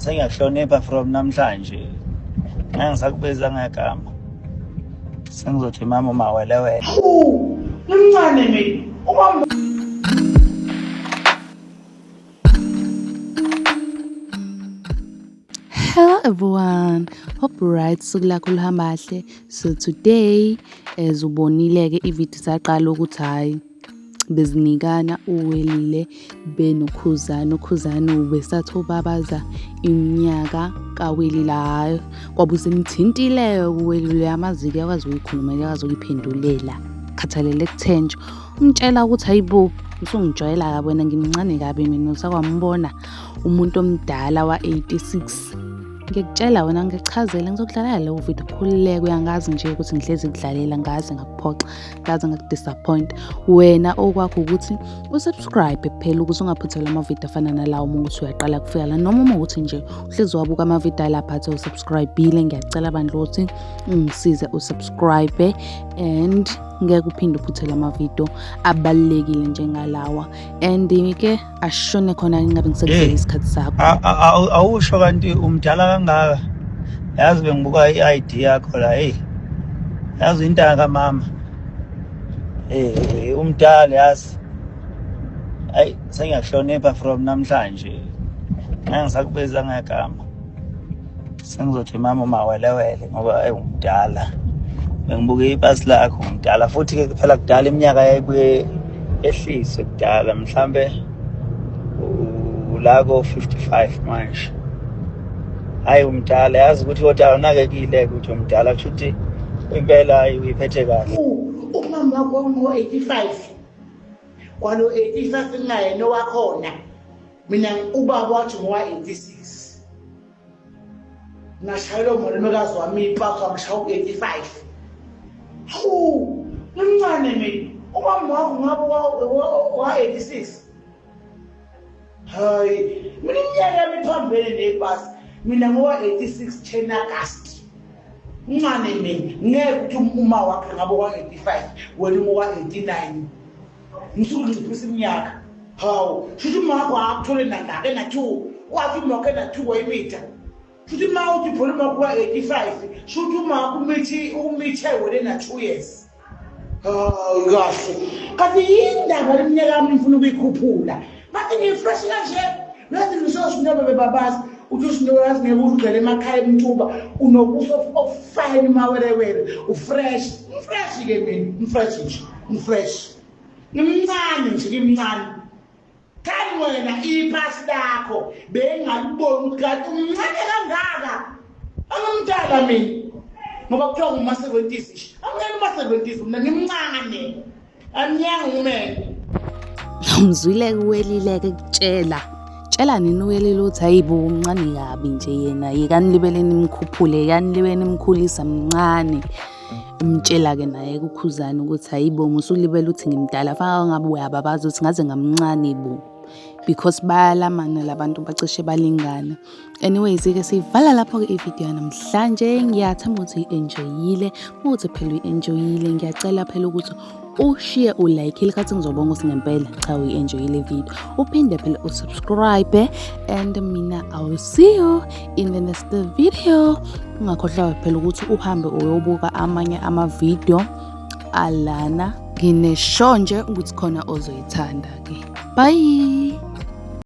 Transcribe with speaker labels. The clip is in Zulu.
Speaker 1: Sengiyakuhlonipha from namhlanje. Ngeke ngisakubiza ngegama. Sengizothi mama umawelewele.
Speaker 2: Hawu, ngimncane mina. Uma
Speaker 3: Hello everyone, hope right suku lakho luhamba kahle. So today as ubonile ke ivideo saqala ukuthi hayi bezinikana uWelile benoKhuzani. UKhuzani ubesathi ubabaza iminyaka kaWelile, hhayi kwabe usemthintile uWelile uyamazi-ke uyakwazi ukuyikhulumela uyakwazi ukuyiphendulela khathalele kuthenjwa. Umtshela ukuthi hayi bo usungijwayela kabi wena ngimncane kabi mina usakwambona umuntu omdala wa-86. Ngiyakutshela wena ngikuchazele ngizokudlalela leyo video khululeka uyangazi nje ukuthi ngihlezi kudlalela ngaze ngakuphoxa. Ngaze ngakudisappoint. Wena okwakho ukuthi usubscribe kuphela ukuze ungaphuthelwa amavidiyo afana nalawo uma ukuthi uyaqala kufika la noma uma ukuthi nje uhlezi wabuka amavidiyo alapha athi usubscribile ngiyacela bandla ukuthi ungisize usubscribe and ngeke uphinde uphuthelwe amavidiyo abalulekile njengalawa and ke ashone khona ngingabe ngisekudlela isikhathi sakho.
Speaker 1: Awusho kanti umdala kangaka. Yazi bengibuka i-ID yakho la hey. Yazi intanga kamama. Eh umdala yazi. Ayi sengiyakuhlonipha from namhlanje. Ngeke ngisakubiza ngegama. Sengizothi mama umawelewele ngoba ayi umdala. Bengibuke ipasi lakho umdala futhi ke phela kudala iminyaka yayibuye ehliswe kudala mhlambe ula ko 55 manje. Hayi umdala yazi ukuthi kodwa awunakekile ukuthi umdala kusho ukuthi impela uyiphethe kahle.
Speaker 2: Umama wakho ngo-85 kwalo 85 naye nowakhona mina ubaba wathi ngowa-86 ngashayelwa umalumekazi wami ipapa ngishaya u-85 hawu ngimncane mina umama wakho ngabe wa-86 hayi mina iminyaka yami iphambene nebhasi mina ngowa-86 10 August mncane mina ngeke ukuthi uma wakhe ngabe wa-85 wena ungowa-89 ngisuke nginciphisa iminyaka hawu shuthi umakho akuthole nangaka ena-two wathi umakho ena-two wayimitha shuthi uma uthi phela umakho wa-85 shuthi umakho umithi umithe wena ena-two years hayi kahle kanti yindaba leminyaka yami ngifuna ukuyikhuphula bathi ngifresh kanje ngathi ngisosinobe bebabazi uthi usinobe yazi ngeke udlele emakhaya emtuba unobuso ofine mawerewere ufresh ngifresh-ke mina ngifresh nje ngifresh ngimncane nje ngimncane kani wena ipasi lakho bengaliboni ukuthi kanti umncane kangaka angimdala mina ngoba kuthiwa nguma-seventies nje angiyena uma-seventies mina ngimncane amnyanga umene
Speaker 3: Umzwile kuwelileke kutshela tshela nini uwelile ukuthi hayibo umncane kabi nje yena yekani libele nimkhuphule yekani libe nimkhulisa mncane umtshela-ke naye kukhuzane ukuthi hayibo musulibele uthi ngimdala faka ngabe uyababaza ukuthi ngaze ngamncane bo because bayalamana labantu bacishe balingana anyways-ke siyivala lapho-ke ividiyo yanamhlanje ngiyathemba ukuthi uyi-enjoyile uma ukuthi phela uyi-enjoyile ngiyacela phela ukuthi ushiye ulike ilikhathi ngizobonga ukuthi ngempela cha uyi-enjoyile ividiyo uphinde phela usubscribe and mina I will see you in the next video ungakhohlwa phela ukuthi uhambe uyobuka amanye amavidiyo alana nginesho nje ukuthi khona ozoyithanda ke bye.